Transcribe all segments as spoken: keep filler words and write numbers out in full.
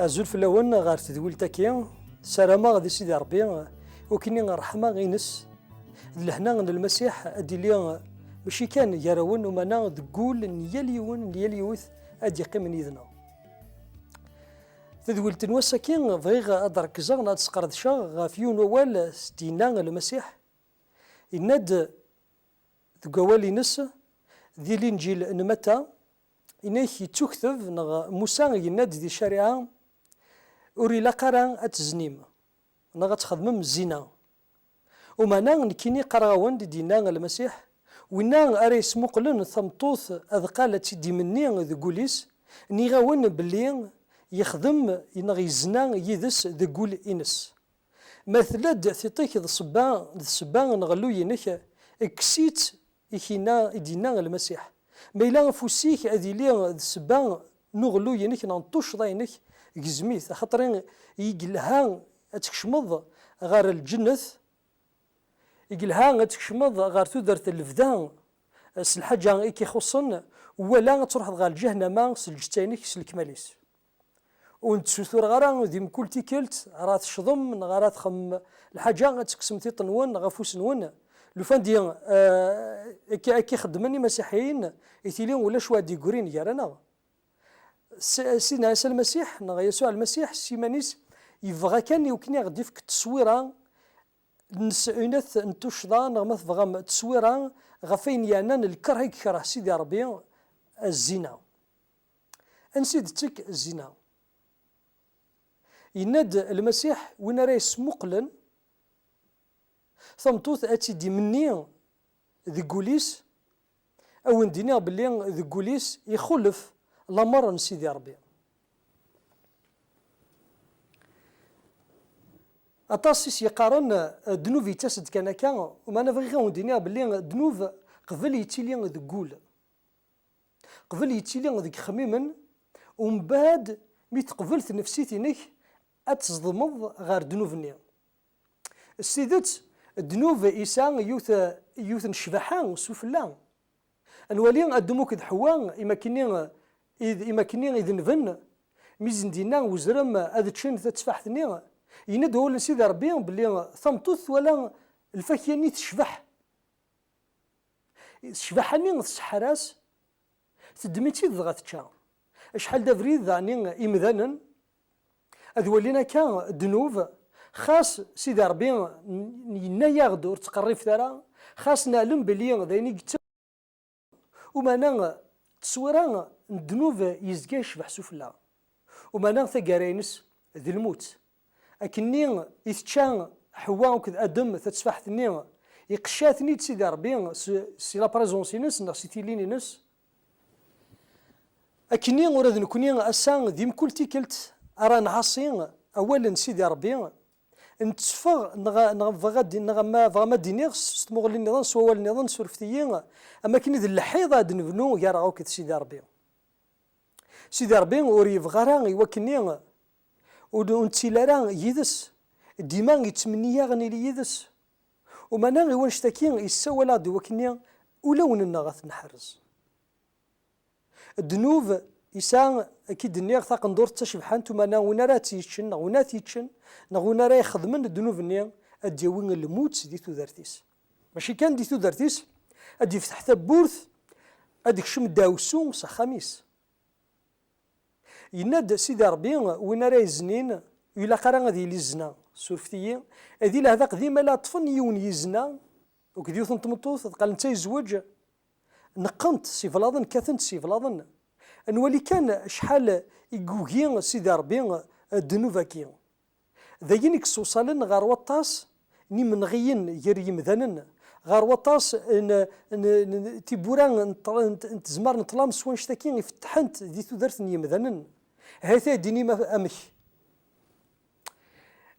Azul fell-awen ɣer tedwilt-agi. Ssarameɣ di Sidi Ṛebbi ukni ṛṛeḥma-ines d lehna n Lmasiḥ ad d-ili mačči kan gar-awen, umana deg wul n yal yiwen, n yal yiwet ad d-yeqqimen yid-neɣ. Tadwilt n wass-agi bɣiɣ ad d-rekzeɣ neɣ ad sqerdceɣ ɣef yiwen wawal s-d-yenna Lmasiḥ. Yenna-d deg wawal-ines di Linǧil n Matta, inek yettukteb neɣ Musa yenna-d di ccariɛa ur ilaq ara ad teznim neɣ ad txedmem zzina. Umana nekkini qqareɣ-awen-d, i d-yenna Lmasiḥ, winna ara yesmuqlen tameṭṭut adeqqal ad tt-id-imenni deg wul-is, nniɣ-awen belli yexdem neɣ yezna yid-s deg wul-ines. Ma tella-d tiṭ-ik d ssebba, d ssebba n ɣelluy-inek, kkes-itt, i k-yenna, i d-yenna Lmasiḥ. Ma yella afus-ik ad yili d ssebba n uɣelluy-inek neɣ n tuccḍa-inek, gzem-it, axaṭer i yelha ad tkecmeḍ ɣer lǧennet, i yelha ad tkecmeḍ ɣer tudert n lebda s lḥaǧa i k-ixuṣṣen, wala ad truḥeḍ ɣer lǧahnama s lǧetta-inek s lekmal-is. Ur nettutureɣ ara di mkul tikkelt ara tecḍem neɣ ara txemmem lḥaǧa ad tekksem tiṭ-nwen neɣ afus-nwen. Lufan di, eh, akka, akka i xeddmen imasiḥiyen, i tili ulac wa d-yeggrin gar-aneɣ. S-, Sidna Ɛisa Lmasiḥ neɣ Yasuɛ Lmasiḥ s yiman-is yebɣa kan i wakken i ɣ-d-ifk tteswira n s-, unat n tuccḍa neɣ ma tebɣam tteswira ɣef wayen yeɛnan lkeṛh i yekreh Sidi Ṛebbi, zzina. Ansi d-tettek zzina? Yenna-d Lmasiḥ, win ara yesmuqlen tameṭṭut ad tt-id-imenni deg wul-is, ad wen-d-iniɣ belli deg wul-is ixulef lameṛ n Sidi Ṛebbi. Aṭas i s-yeqqaren, eh, ddnub yettas-d kan akka, umana bɣiɣ ad wen-d-iniɣ belli ddnub qbel yettili deg wul. Qbel yettili deg yixemmimen, umbeɛd mi teqbel tnefsit-inek ad teẓdmeḍ ɣer ddnub-nni. S tidet, ddnub yesɛa yiwet, yiwet n ccbaḥa sufella. Ad nwali Adum akked Ḥewwa, imakkenni i d, imakkenni i denben, mi sen-d-yenna uzrem ad ččen tatteffaḥt-nni, yenna-d wawal n Sidi Ṛebbi belli tameṭṭut twala lfakya-nni tecbeḥ. Ccbaḥa-nni tseḥḥer-as, teddem-itt-id dɣa tečča. Acḥal d abrid daɣen i imdanen ad walin akka ddnub, xas Sidi Ṛebbi n-, yenna-yaɣ-d ur ttqerribet ara, xas neɛlem belli d ayen i yettawi. Umana tteswira n ddnub yezga yecbeḥ sufella. Umana taggara-ines d lmut. Akkenni i tečča Ḥewwa akked Adem tatteffaḥt-nni, iqecca-ten-id Sidi Ṛebbi s, si la présence-ines neɣ si tilin-ines. Akkenni ula d nekkni ass-a di mkul tikkelt ara nɛaṣi awal n Sidi Ṛebbi, netteffeɣ neɣ, neɣ bɣa d-, neɣ ma bɣa ma d-iniɣ s, s tmuɣli nniḍen, s wawal nniḍen, surfet-iyi, am akken i d lḥiḍ ad nebnu gar-aɣ akked Sidi Ṛebbi. Sidi Ṛebbi ur yebɣi ara i wakkenni ur, ur nettili ara yid-s, dima yettmenni-yaɣ ad nili yid-s. Umana i wannect-agi yessawal-aɣ-d i wakkenni ulawen-nneɣ ad ten-nḥerrez. Ddnub yesɛa, akka i d-nniɣ, taqendurt d tacebḥant, umana win ara tt-yeččen, neɣ win ara t-yeččen, neɣ win ara ixedmen ddnub-nni, ad d-yawi lmut di tudert-is. Mačči kan di tudert-is, ad d-yefteḥ tawwurt, ad d-ikcem ddeɛwessu s axxam-is. Yenna-d Sidi Ṛebbi, win ara yeznin, ur ilaq ara ad yili zzna. Surfet-iyi, di leɛtaq d imal ad ṭṭfen yiwen yezna, akked yiwet n tmeṭṭut, ad qqalent ay zzweǧ, neqqent s iblaḍen, kkatent s iblaḍen. Ad nwali kan acḥal i yugi Sidi Ṛebbi ddnub-agi. D ayen i yessewṣalen ɣer waṭas n yimenɣiyen gar yimdanen, ɣer waṭas n, n, n, n tiwwura n ṭ-, n, n tezmar n ṭṭlam s wannect-agi ifettḥent di tudert n yimdanen. Hayt ad d-inim amek.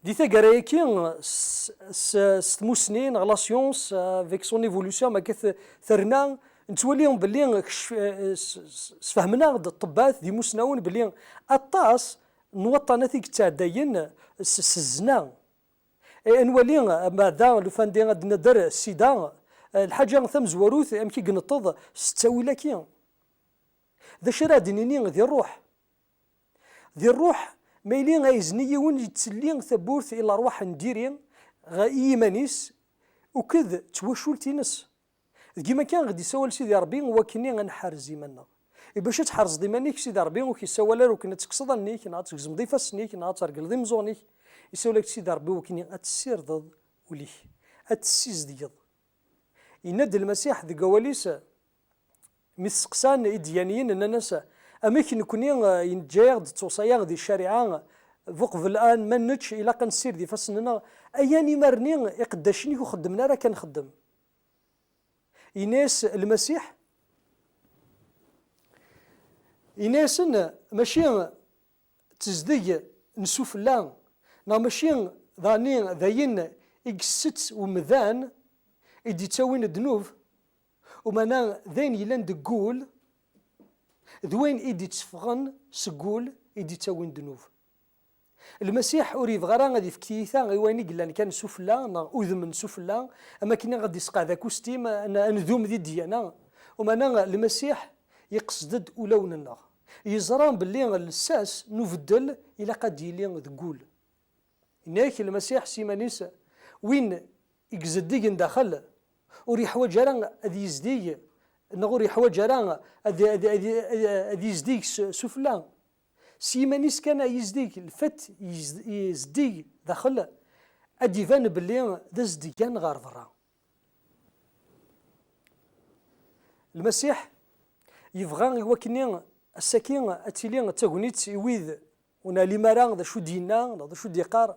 Di taggara-agi, s, s, s tmussni neɣ la science, avec son évolution, ma akka t-, terna, nettwali belli kec-, s, s, sfehmen-aɣ-d ṭṭebbat d imussnawen belli aṭas n waṭṭanat i yettɛeddayen s, s zzna. E, ad nwali, ma da lufan di ad nader ssida, e, lḥaǧa tamezwarut, amek i ineṭṭeḍ s ttawil-agi. D acu ara d-nini di ṛṛuḥ? Di ṛṛuḥ, Ma yili ayezni yiwen yettelli tawwurt i lerwaḥ n diri, ɣ-, i yiman-is, uked d twacult-ines. Deg yimaka ɣ-d-isawal Sidi Ṛebbi wakken ad nḥerz iman-nneɣ. I bac ad tḥerzeḍ iman-ik, Sidi Ṛebbi ur k-issawal ara wakken ad tekkseḍ allen-ik, neɣ ad tgezmeḍ ifassen-ik, neɣ ad tergleḍ imeẓẓuɣen-ik. Issawal-ak-d Sidi Ṛebbi wakken ad tessirdeḍ ul-ik, ad tessizedgeḍ. Yenna-d Lmasiḥ deg wawal-is, mi t-seqsan idyaniyen, nnan-as: "Amek nekni, eh, yenǧa-yaɣ-d ttewṣa-yaɣ di ccariɛa, buqbel an ma nečč ilaq ad nessired ifassen-nneɣ, ayan imarni iqeddacen-ik ur xeddmen ara akka nxeddem?" Yenna-yas Lmasiḥ, yenna-yasen: "Mačči d tezdeg n sufella, neɣ mačči daɣen d ayen i yessett umdan i d-ittawin ddnub, umana d ayen yellan deg wul, d wayen i d-itteffɣen seg wul i d-ittawin ddnub." Lmasiḥ ur yebɣi ara ad yefk tiyita i wayen i yellan kan sufella, neɣ udem n sufella, am akken ad d-isqeɛd akustim, ad n-, ad ndum di ddiyana. Umana Lmasiḥ yeqsed-d ulawen-nneɣ. Yeẓra belli lsas n ubeddel ilaq ad d-yili deg wul. Yenna-yak Lmasiḥ s yiman-is, win i izeddigen daxel, ur yeḥwaǧ ara ad yezdig, neɣ ur yeḥwaǧ ara ad, ad, ad, ad yezdig s, sufella. S yiman-is kan ay yezdig, lfat yez-, yezdig daxel, ad d-iban belli d azedgan ɣer berra. Lmasiḥ yebɣa i wakken ass-agi ad tili d tagnit i wid ur neɛlim ara d acu d-yenna neɣ d acu d-yeqqar,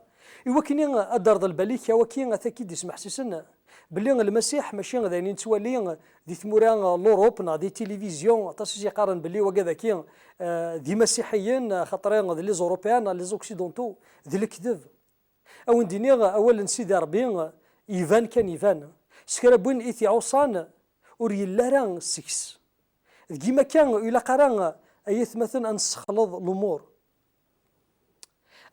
i wakken ad d-terreḍ lbal-ik, a waki ata k-id-ismeḥsisen belli Lmasiḥ mačči d ayen i nettwali di tmura n l'Europe neɣ di tilivizyu, aṭas i s-yeqqaren belli wagad-agi, eh, d imasiḥiyen, xaṭer d les Européens, les Occidentaux, d lekdeb. A wen-d-iniɣ, awal n Sidi Ṛebbi iban kan iban. S kra n win i t-iɛuṣan ur yelli ara seg-s. Deg yimaka ur ilaq ara, ay atmaten, ad nessexleḍ lumuṛ.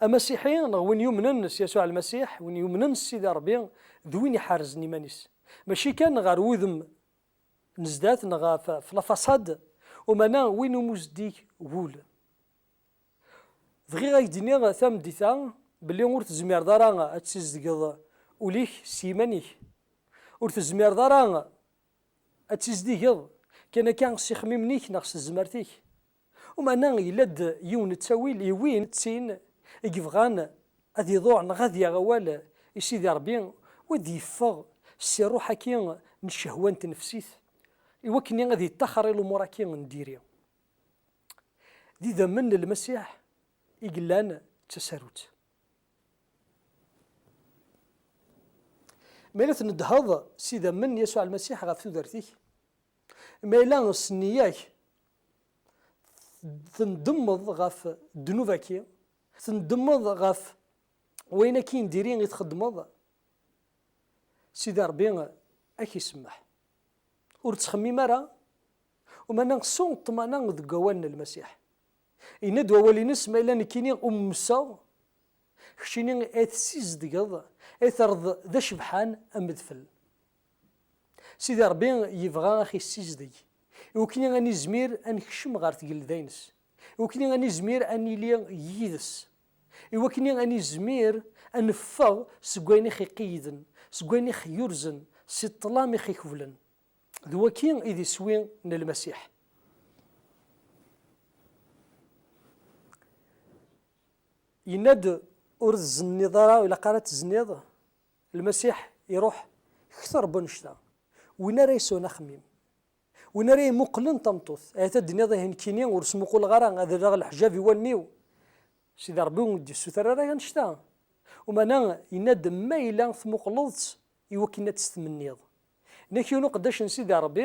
Amasiḥi, neɣ win yumnen s Yasuɛ Lmasiḥ, win yumnen s Sidi Ṛebbi, d win iḥerzen iman-is. Mačči kan ɣer wudem n zdat neɣ ɣef, ɣef la façade, umana win umi zeddig wul. Bɣiɣ ad k-d-iniɣ tameddit-a belli ur tezmireḍ ara ad tessizedgeḍ ul-ik s yiman-ik. Ur tezmireḍ ara ad tizdigeḍ kan akka s ixemmimen-ik neɣ s tezmert-ik. Umeɛna yella-d yiwen n ttawil i win d tin i yebɣan ad iḍuɛ neɣ ad yaɣ awal i Sidi Ṛebbi, u ad yeffeɣ si ṛṛuḥ-agi n ccehwa n tnefsit, i wakken ad yettaxer i lumuṛ-agi n diri. D idammen n Lmasiḥ i yellan d tasarut. Ma yella tneddheḍ s idammen n Yasuɛ Lmasiḥ ɣef tudert-ik, ma yella s nneyya-k tendemmeḍ ɣef ddnub-agi, tendemmeḍ ɣef wayen akkin diri i txeddmeḍ, Sidi Ṛebbi ad k-isemmeḥ. Ur ttxemmim ara, umeɛna sɛu ṭṭmana deg wawal n Lmasiḥ. Yenna-d wawal-ines, ma yella nekkini ummeseɣ, keččini ay tessizedgeḍ, ay terreḍ d acebḥan am udfel. Sidi Ṛebbi yebɣa ad ɣ-issizdeg, i wakken ad nizmir ad nekcem ɣer tgelda-ines, i wakken ad nizmir ad nili yid-s, i wakken ad nizmir ad neffeɣ seg wayen i ɣ-iqeyyden, seg wayen i ɣ-yurzen, si ṭṭlam i ɣ-ikeblen. D waki i d iswi n Lmasiḥ. Yenna-d, ur tzenniḍ ara, ur ilaq ara ad tezniḍ. Lmasiḥ iruḥ kter n wannect-a. Win ara yesɛun axemmim, win ara imuqlen tameṭṭut, ahat ad d-tiniḍ, "Ihi nekkini ur smuquleɣ ara, ad rreɣ leḥjab i wallen-iw." Sidi Ṛebbi ur d-yessuter ara annect-a. Umeɛna yenna-d, "Ma yella tmuqleḍ-tt i wakken ad tt-tmenniḍ." Yenna-k yiwen uqeddac n Sidi Ṛebbi,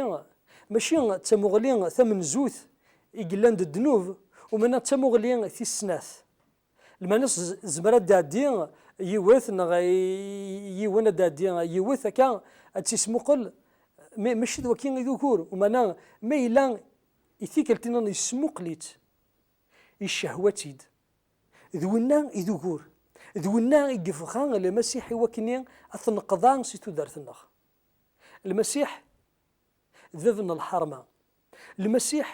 mačči d tamuɣli tamenzut i yellan d ddnub, umeɛna d tamuɣli tis snat. Lmeɛna-s z-, tezmer ad d-tɛeddi yiwet, neɣ i-, yiwen ad d-tɛeddi yiwet, akka ad tt-ismuqel, ma-, mačči d waki i d ugur, umeɛna ma yella i tikkelt-nniḍen yesmuqel-itt, icehwa-tt-id. D winna i d ugur. D winna i yebɣa Lmasiḥ i wakken ad t-neqḍa si tudert-nneɣ. Lmasiḥ d bab n lḥerma. Lmasiḥ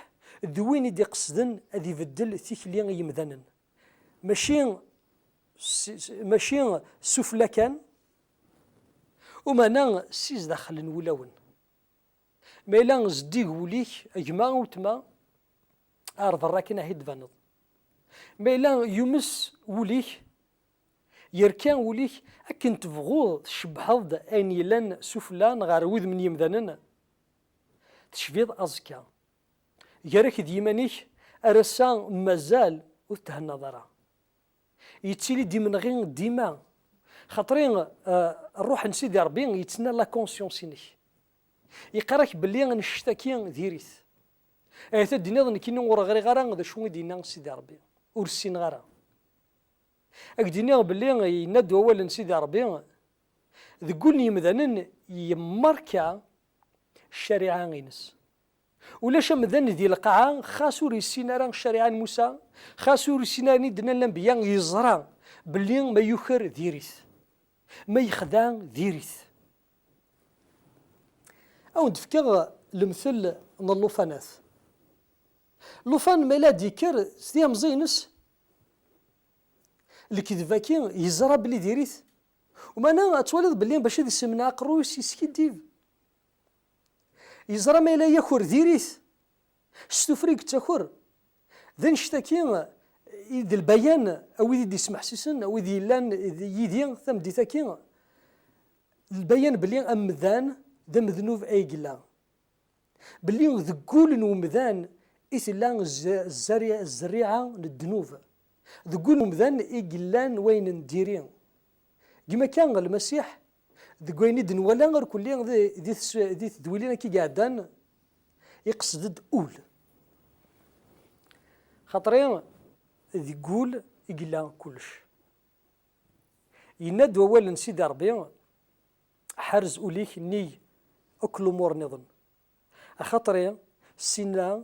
d win i d-iqesden ad ibeddel tikli i yemdanen. Mačči s, s, mačči sufella kan, umeɛna si zdaxel n wulawen. Ma yella zeddig wul-ik, a gma, a weltma, ar berra kan ahi d-tbaneḍ. Ma yella yumes wul-ik, yerka wul-ik, akken tebɣuḍ tcebbḥeḍ-d ayen yellan sufella neɣ ɣer wudem n yemdanen, tecbiḍ aẓekka. Gar-ak d yiman-ik, ar ass-a mazal ur tethennaḍ ara. Yettili-d imenɣi dima. Xaṭri, eh, ṛṛuḥ n Sidi Ṛebbi yettnal la conscience-inek. Yeqqar-ak belli annect-agi diri-t. Ahat ad d-tiniḍ, nekkini ur ɣriɣ ara d acu i d-yenna Sidi Ṛebbi. Ur ssineɣ ara. Ad k-d-iniɣ belli yenna-d wawal n Sidi Ṛebbi, deg wul n yemdanen yemmarka ccariɛa-ines. Ulac amdan di lqaɛa, xas ur yessin ara ccariɛa n Musa, xas ur yessin ara i d-nnan lanbeyya, yeẓra belli ma yuker diri-t, ma yexdeɛ diri-t. Ad wen-d-fkeɣ lemtel n llufanat. Llufan ma yella ad d-yekker s tihamẓi-ines, lekdeb-agi yeẓra belli diri-t. Umeɛna ad twaliḍ belli bac ad isemneɛ aqerruy-is yeskiddib. Yeẓra ma yella yaker diri-t, s tufra i yettaker. D annect-agi i d lbayan, a wid i d-ismeḥsisen, a wid yellan d yid-i tameddit-agi, d lbayan belli amdan d amednub ay yella. Belli deg wul n umdan i tella z-, zzari-, zzerriɛa n ddnub. Deg wul n umdan i yellan wayen n diri. Gma kan Lmasiḥ, deg wayen i d-nwala irkelli di, di tes-, di tedwilin-agi i iɛeddan, iqsed-d ul. Xaṭri deg wul i yella kullec. Yenna-d wawal n Sidi Ṛebbi, ḥerz ul-ik nnig akk lumuṛ nniḍen. Axaṭri sinna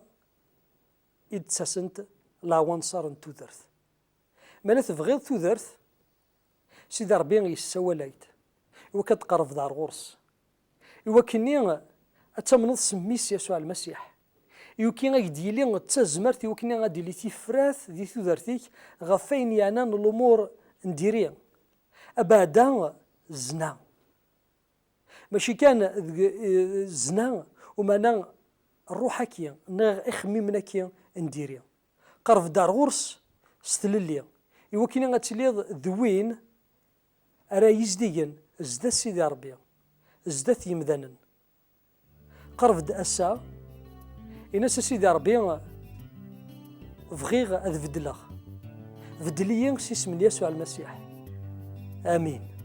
i d-ttasent lawanṣer n tudert. Ma la tebɣiḍ tudert, Sidi Ṛebbi yessawal-ak-d i wakken ad tqerrbeḍ ar ɣur-s, i wakken-nni ad tamneḍ s mmi-s Yasuɛ Lmasiḥ, i wakken ad k-d-yili d tazmert, i wakken ad d-tili tifrat di tudert-ik ɣef wayen yeɛnan lumuṛ n diri. Abeɛda, zna. Mačči kan deg, eh, zna, umeɛna ṛṛuḥ-agi neɣ ixemmimen-agi n diri. Qerreb-d ar ɣur-s s tlelli, i wakken ad tiliḍ d win ara yizdigen zdat Sidi Ṛebbi, zdat yemdanen. Qerreb-d ass-a, in-as a Sidi Ṛebbi, bɣiɣ ad beddleɣ. Beddel-iyi s isem n Yasuɛ Lmasiḥ. Amin.